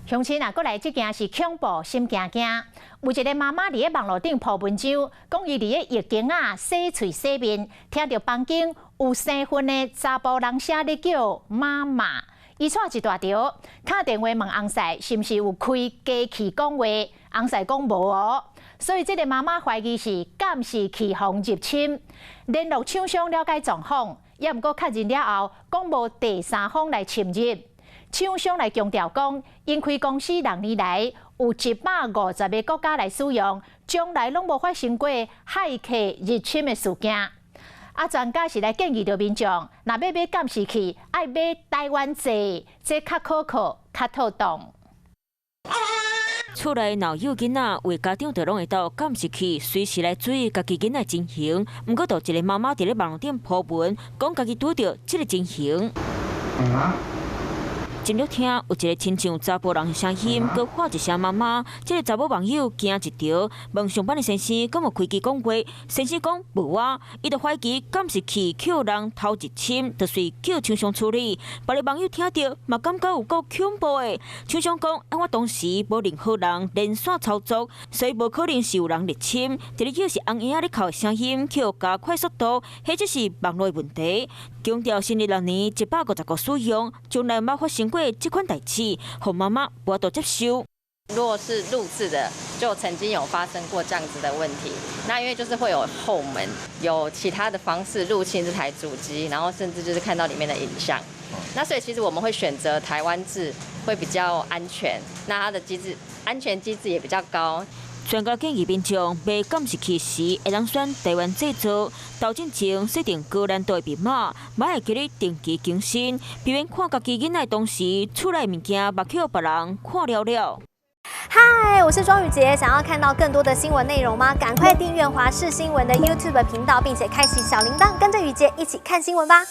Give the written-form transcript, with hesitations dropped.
鄉親啊，閣來這件是恐怖心驚驚。有一个媽媽佇咧網路頂鋪文章，講伊佇咧浴間仔洗喙洗面，聽著房間有生分的查埔人聲咧叫媽媽，伊掣一大條，敲電話問翁婿是毋是有開機器講話，翁婿講無哦。所以這个媽媽懷疑是監視器予人入侵，聯絡廠商了解狀況，也毋過確認了後，講無第三方來侵入。廠商來強調講，𪜶開公司6年來有150個國家來使用，從來攏無發生過駭客入侵的事件。啊，專家是來建議著民眾，若欲買監視器，愛買台灣製，這較可靠、較妥當。厝內若有囡仔，為家長就攏會到監視器，隨時來注意家己囡仔情形。毋過，就一个媽媽佇咧網路頂鋪文，講家己拄著這个情形。進入廳有一个親像查埔人的聲音，閣喊一聲媽媽。這个查某網友驚一趒，問上班的先生敢有開機講話，先生講無啊，伊就懷疑監視器予人偷入侵，就隨叫廠商處理。別个網友聽著嘛感覺有夠恐怖的。廠商講，啊我當時無任何人連線操作，所以無可能是有人入侵。這个叫是紅嬰仔咧哭的聲音，予加快速度，或者是網路的問題。強調成立6年150國使用，從來毋捌發生過這款代誌，予媽媽無法度接受。如果是錄製的，就曾經有發生過這樣子的問題。那因為就是會有後門，有其他的方式入侵這台主機，然後甚至就是看到裡面的影像。那所以其實我們會選擇台灣製，會比較安全。那它的機制安全機制也比較高。專家建議民眾買監視器時，會當選台灣製造，投進前設定高難度的密碼，嘛會記得定期更新，避免看家己囡仔當時厝內物件目予別人看了了。嗨，我是莊宇傑，想要看到更多的新聞內容嗎？趕快訂閱華視新聞的 YouTube 頻道，並且開啟小鈴鐺，跟着宇傑一起看新聞吧。